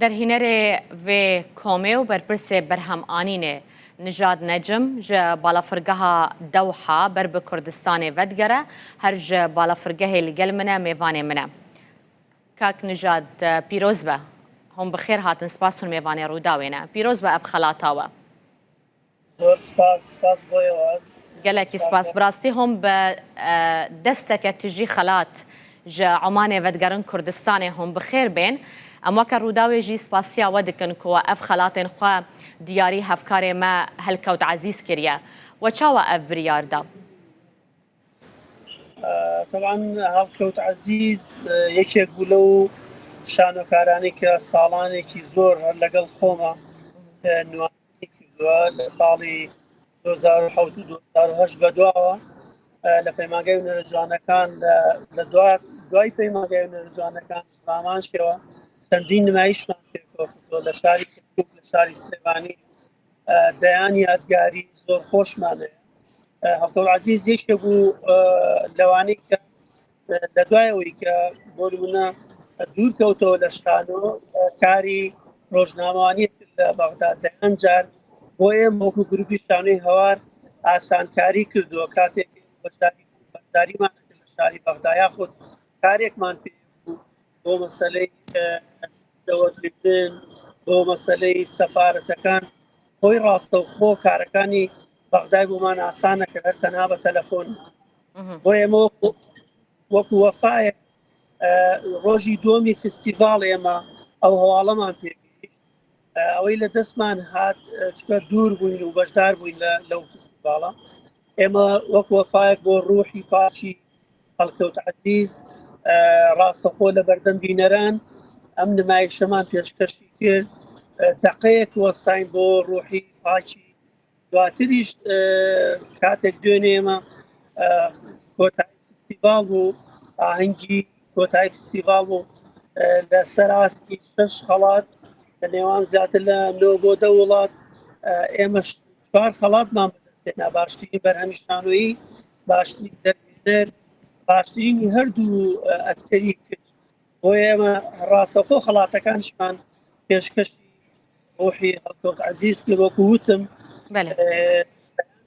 دەرهینەرێ ڤێ کۆمێ و بەرپرسێ بەرهەمئانینێ نژاد نەجم ژ بالەفرگەها دەوحا بەر bi Kurdistanê vedigere her ji balafirgehê li gel min e mêvanê min e. Kak Nijad pîroz be. Hûn bi xêr hatin spas hûn mêvanê Rûdawê ne. Pîroz be ev xelata we. زۆر سپاس سپاس بۆ ئێوە. Gelekî spas. Bi rastî hûn bi desteke tijî xelat ji Omanê vedigerin Kurdistanê hûn bi xêr bên. Em weke Rûdawê jî spasiya we dikin ku we ev xelatên xwe diyarî hevkarê me Helkewt Ezîz kiriye. We çawa ev biryar da? تەبعەن هەڵکەوت عەزیز یەکێک بوو لەو شانۆکارانەی کە ساڵانێکی زۆر هەر لەگەڵ خۆمە نوانی کردووە لە ساڵی 2007 و 2008 بەدواوە لە پەیمانگای هونەرە جوانەکان لە دوای پەیمانگای هونەرە جوانەکان بامان شێوە چەندین نمایشمان پێکەوە کردووە لە شاری کەرکوک لە شاری سلێمانی دەیان یادگاری زۆر خۆشمان هەیە هەڵکەوت عەزیز یەکێ بوو لەوانەی کە لە دوای ئەوەی کە بۆ نمونە دوور کەوتەوە لە شانۆ کاری ڕۆژنامەوانی کرد لە بەغدا دەیان جار بۆ ئێمە وەکو گروپی شانۆی هەوار ئاسانکاری کردووە کاتێک بەشداری بەشداریمان کرد لە شاری بەغدا یاخود کارێکمان پێ بوو بۆ مەسەلەی دەوەرگرتن بۆ مەسەلەی سەفارەتەکان خۆی ڕاستەوخۆ کارەکانی بەغدای بۆمان ئاسانە کرد هەر تەنها بە تەلەفۆن بۆ ئێمە وەکو وەفایە ڕۆژی دووەمی فستیڤاڵ ئێمە ئەو هەواڵەمان پێگەیشت ئەوەی لە دەستمان هات چکە دوور بووین و بەشدار بووین لەو فستیڤاڵە ئێمە وەک وەفایەک بۆ ڕوحی پاکی هەڵکەوت عەزیز ڕاستەخۆ لە بەردەم بینەران ئەم نمایشەمان پێشکەشی کرد دەقەیەک وەستاین بۆ ڕوحی پاکی دواتریش کاتێک دوێنێ ئێمە کۆتایی فستیڤاڵ بوو ئاهەنگی کۆتایی فستیڤاڵ بوو لەسەر ئاستی شەش خەڵات لە نێوان زیاتر لە نۆ بۆ دە وڵات ئێمەش چوار خەڵاتمان بەدەستهێنا باشترین بەرهەمی شانۆیی باشترین دەرهێنەر باشترینی هەردوو ئەکتەری کچ بۆ ئێمە ڕاستەخۆ خەڵاتەکانیشمان پێشکەشی ڕۆحی هەڵکەوت عەزیز کرد وەکو وتم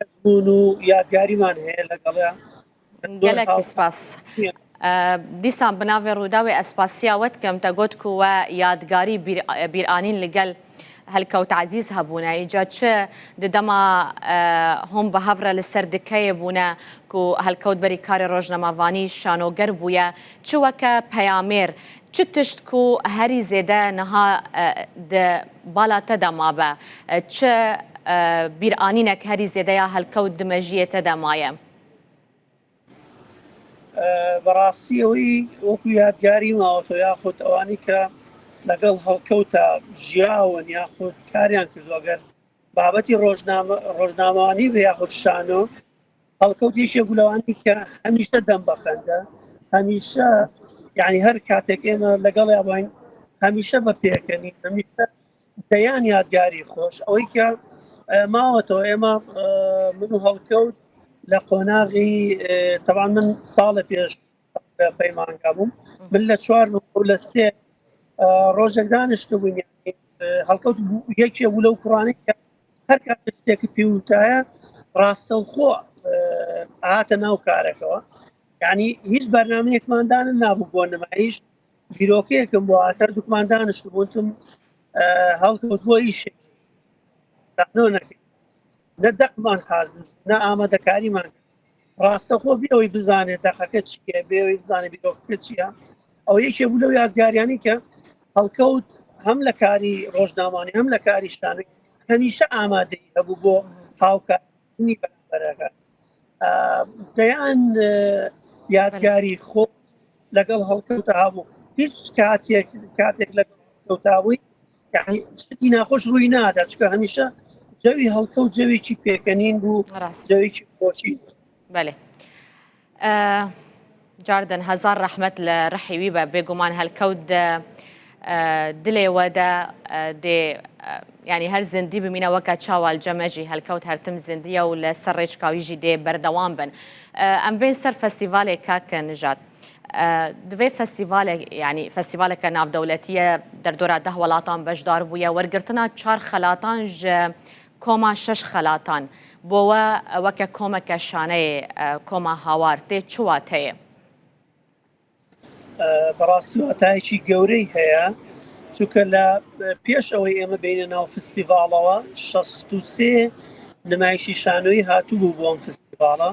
ئەزموون و یادگاریمان هەیە لەگەڵیان گەلەکی سپاس. دیسان bi navê Rûdawê ez spasiya we dikim te got ku we yadgarî bîranîn li gel Helkewt Ezîz hebûne îca çi di dema hûn bi hev re li ser dikeyê bûne ku Helkewt berî karê rojnamevanî şanoger bûye çi weke peyamêr çi tişt ku herî zêde niha di bala te de mabe çi bîranînek herî zêde ya Helkewt di mejiyê te de maye? بەڕاستی ئەوەی وەکو یادگاری ماوەتەوە یاخود ئەوانەی کە لەگەڵ هەڵکەوتە ژیاون یاخود کاریان کردو ئەگەر بابەتی ڕۆژنامە ڕۆژنامەوانی بێ یاخود شانۆ هەڵکەوت یەکێک بوو لەوانەی کە هەمیشە دەم بەخەندە هەمیشە یعنی هەر کاتێک ئێمە لەگەڵ یاواین هەمیشە بە پێکەنی هەمیشە دەیان یادگاری خۆش ئەوەی کە ماوەتەوە ئێمە من و هەڵکەوت لە قۆناغی تەبان من ساڵە پێش پەیمانگا بووم من لە چوار لە سێ ڕۆژێک دانیشت بووین هەڵکەوت یەکێ بوو لەو کوڕانەی کە هەر کات شتێکت پێوتایە ڕاستەوخۆ هاتە ناو کارەکەوە یعنی هیچ بەرنمەیەکمان دانە نابوو بۆ نمایش بیرۆکەیەکم بۆ هاتەر دوکمان دانیشت بوونتم هەڵکەوت بۆ ئیشێک نەکرد نە دەقمان حازر نە ئامادەکاریمان ڕاستەخۆ بێ ئەوەی بزانێت دەقەکە چییە بێ ئەوەی بزانێت بیرۆکەکە چییە ئەو یەکێ بوو لەو یادگاریانی کە هەڵکەوت هەم لە کاری ڕۆژنامانی هەم لە کاری شانۆی هەمیشە ئامادەی هەبوو بۆ هاوکارکردنی بەرامبەرەکە دەیان یادگاری خۆ لەگەڵ هەڵکەوتە هەبوو هیچ کاتێک کاتێک لەگەڵ هەڵکەوتاوی یعنی شتی ناخۆش ڕووی نادا چکە هەمیشە جەوی هەڵکەوت جەوێکی پێکەنین بوو ڕاست جەوێکی خۆشی بەێ جاردن هەزار ڕەحمەت لە ڕحی وی بە بێگومان هەلکەوت دە دلێ وەدە دێ ینی هەر زیندی بمینە وەکە چاوال جەمەژی هەلکەوت هەرتم زیندیە و لە سەر ڕێچکاویژی دێ بەردەوام بن ئەم بێن سەر فەستیڤالێک کاکە نژاد. Di vê festîvalê yanî festîvaleke navdewletî ye derdora deh welatan beşdar bûye wergirtina çar xelatan ji koma şeş xelatan bo we weke komeke şaneyê koma hawar tê çi wateyê? بەڕاستی واتایەکی گەورەی هەیە چونکە لە پێش ئەوەی ئێمە بینە ناو فستیڤاڵەوە 63 نمایشی شانۆی هاتوو بۆ ئەم فستیڤاڵە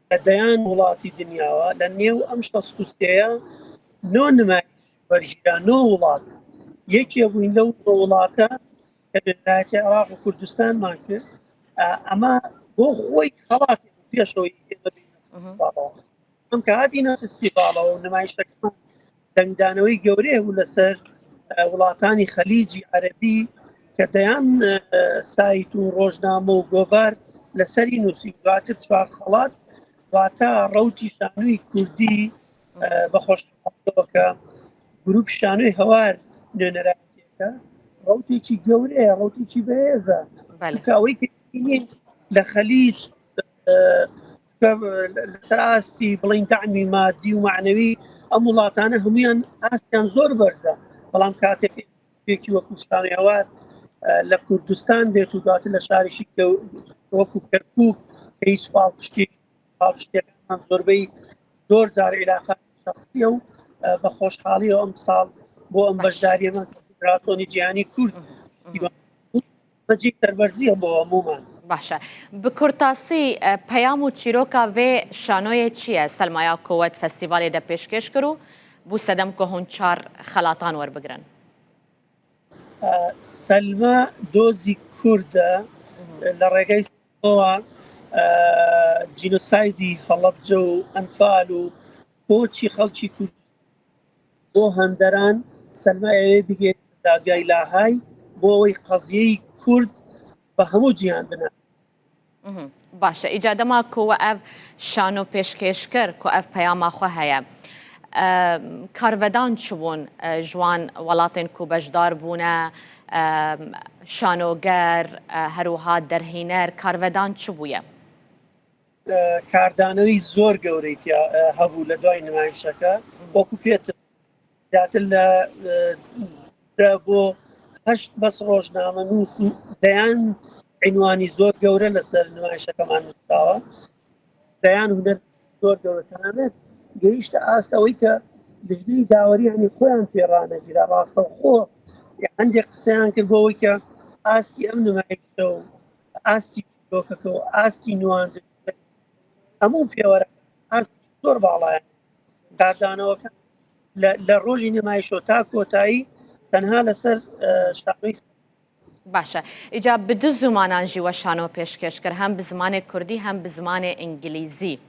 لە دەیان وڵاتی دنیاوە لە نێو ئەم 63ەیە نۆ نمایش وەرگیرا نۆ وڵات یەکێ بووین لەو وڵاتە کە نوێنەرایەتی عێراق و کوردستانمان کرد ئەمە بۆ خۆی خەڵاتی پێشەوەی ئێمە بینە فستیڤاڵەوە ئەم کە هاتینە فستیڤاڵەوە و نمایشەکەمان دەنگدانەوەی گەورەیە بوو لەسەر وڵاتانی خەلیجی عەربی کە دەیان سایت و ڕۆژنامە و گۆڤار لەسەری نووسی دواتر چوار خەڵات واتە ڕوتی شانوی کوردی بە خۆشەوە کە گروپ شانۆی هەوار نوێنەرایەتیەکە ڕوتێکی گەورەیە ڕوتێکی بەهێزە کە ئەوەی لە خەلیج لەسەر ئاستی بڵین دەعمی مادی و معنەوی ئەم وڵاتانە هەمویان ئاستیان زۆر بەرزە بەڵام کاتێک یەکی وەکو شانەوار لە کوردستان بێت و دواتر لە شاریشی وەکو کەرکک هیچ پاڵپشتی پاڵپشتیەکان زۆربەی زۆر جار عیلاقات شخصیە و بە خۆشحاڵیەوە ئەم ساڵ بۆ ئەم بەشداریەمان فیدراسۆنی جیهانی کورد بەجێی سەربەرزیە بۆ هەموومان. باشە bi kurtasî peyam û çîroka vê şanoyê çi ye Selmaya ku we di festîvalê de pêşkêş kir û bû sedem ku hûn çar xelatan werbigirin? سەلما دۆزی کوردە لە ڕێگەی سەلماوە جینۆسایدی هەڵەبجە و ئەنفال و کۆچی خەڵکی کوردستان بۆ هەندەران سەلما ئەوێ بگێت دادگای لاهای بۆ ئەوەی قەزیەی کورد بە هەموو جیهان بنا. باشە ئیجا دەما کو وە ئەv شانۆ پێشکێش کرد کو ئەv پەیاما خwe هەیە کارڤەدان چ بوون ji wan welatên ku beşdar bûne şanoger herwiha derhîner karvedan çi bûye؟ کاردانەوەی زۆر گەورەی تیا هەبوو لە دوای نمایشەکە وەکو پێت زیاتر لە دە بۆ هەشت بەس ڕۆژنامە نووس و دەیان عنوانی زۆر گەورە لەسەر نمایشەکەمان نووسراوە دەیان هونەر زۆر گەورە تەنانەت گەیشتە ئاست ئەوەی کە لژنەی داوەری هەنی خۆیان پێڕانەگیرا ڕاستەوخۆ هەندێک قسەیان کرد بۆ ئەوەی کە ئاستی ئەم نمایشە و ئاستی چیرۆکەکە و ئاستی نواندن هەموو پێوەرە ئاستی زۆر باڵایە کاردانەوەکە لە ڕۆژی نمایشەوە تا کۆتایی تەنها لەسەر شانۆی باشە ئیجا bi du zimanan jî we şano pêşkêş kir hem bi zimanê Kurdî hem bi zimanê Îngilîzî.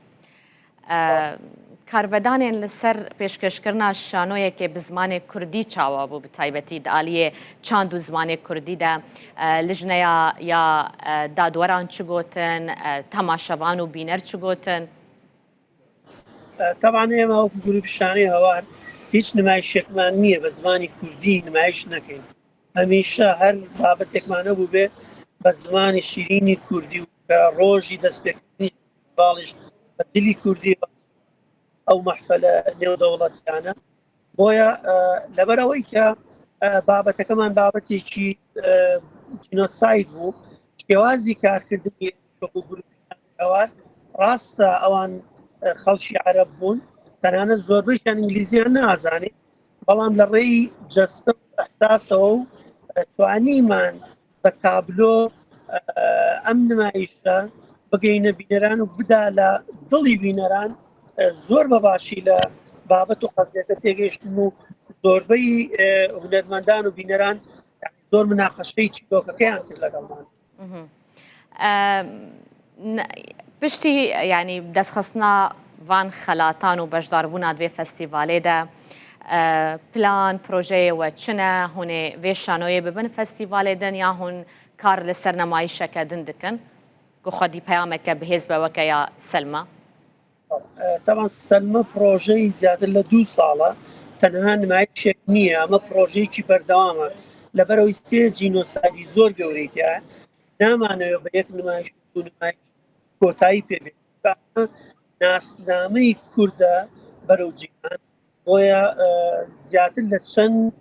Karvedanên li ser pêşkêşkirina şanoyekê bi zimanê Kurdî çawa bû bi taybetî di aliyê çand û zimanê Kurdî de lijneya ya dadweran çi gotin, temaşevan û bîner çi gotin? تەبعەن ئێمە وەکو گروپی شانۆی هەوار هیچ نمایشێکمان نییە بە زمانی کوردی نمایش نەکەین هەمیشە هەر بابەتێکمان هەبوو بێ بە زمانی شیرینی کوردی و کە ڕۆژی دەستپێکردنی باڵیش بە دلی کوردی ئەو مەحفەلە نێودەوڵەتیانە بۆیە لەبەر ئەوەی کە بابەتەکەمان بابەتێکی جینۆساید بوو شێوازی کارکردنی وەکو گروپی ئەوان ڕاستە ئەوان خەڵکی عەرەب بوون تەنانەت زۆربەیشیان ئینگلیزیان نازانێت بەڵام لە ڕێی جەستە و ئەحساسەوە و توانیمان بە تابلۆ ئەم نمایشە بگەینە بینەران و بدا لە دڵی بینەران زۆر بە باشی لە بابەت و قەزیەکە تێگەیشتن و زۆربەی هونەرمەندان و بینەران زۆر مناقەشەی چیرۆکەکەیان کرد لەگەڵمان. پشتی یعنی دەستخستنا ڤان خەلاتان و بەشداربوونا دوێ فەستیڤالێ دە پلان پرۆژەیە وە چنە هونێ vê şanoyê bibin festîvalê din ya hûn kar li ser nemayîşeke din dikin ku xwedî peyameke bihêz be weke ya Selma؟ تەبعەن سەلمە پڕۆژەی زیاتر لە دوو ساڵە تەنها نمایشێک نییە ئەمە پڕۆژەیەکی بەردەوامە لەبەرەوەی سێ جینۆسایدی زۆر گەورەی تیایە نامانەوێت بە یەک نمایش و دوو نمایش کۆتایی پێ بێت ناسنامەی کوردە بەرەو جیهان بۆیە زیاتر لە چەند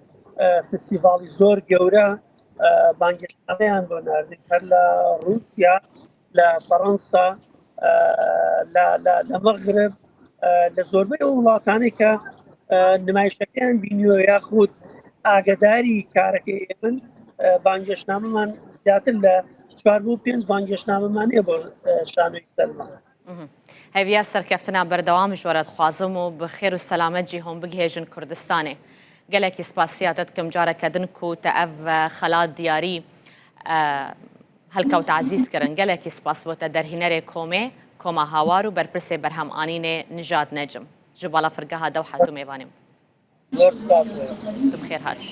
فستیڤاڵی زۆر گەورە بانگێشتنامەیان بۆ ناردین هەر لە رووسیا لە فەڕەنسا لە مەغرب لە زۆربەی ئەو وڵاتانەی کە نمایشەکەیان بینیوە یاخود ئاگداری کارەکەی ئێمن بانگێشتنامەمان زیاتر لە چوار بۆ پێنج بانگێشتنامەمان هەیە بۆ شانۆی سەلما. هێڤیا سەرکەفتنا بەردەوام ji we re dixwazim û bi xêr û selamet jî hûn bigihêjin Kurdistanê. Gelekî spasiya te dikim careke din ku te ev xelat diyarî Helkewt Ezîz kirin. Gelekî spas bo te derhînerê komê, Koma Hawar û berpirsê berhemanînê Nijad Necim. Ji balafirgeha Dewha tu mêvanê min. Zor spas bo. Tu bi xêr hatî.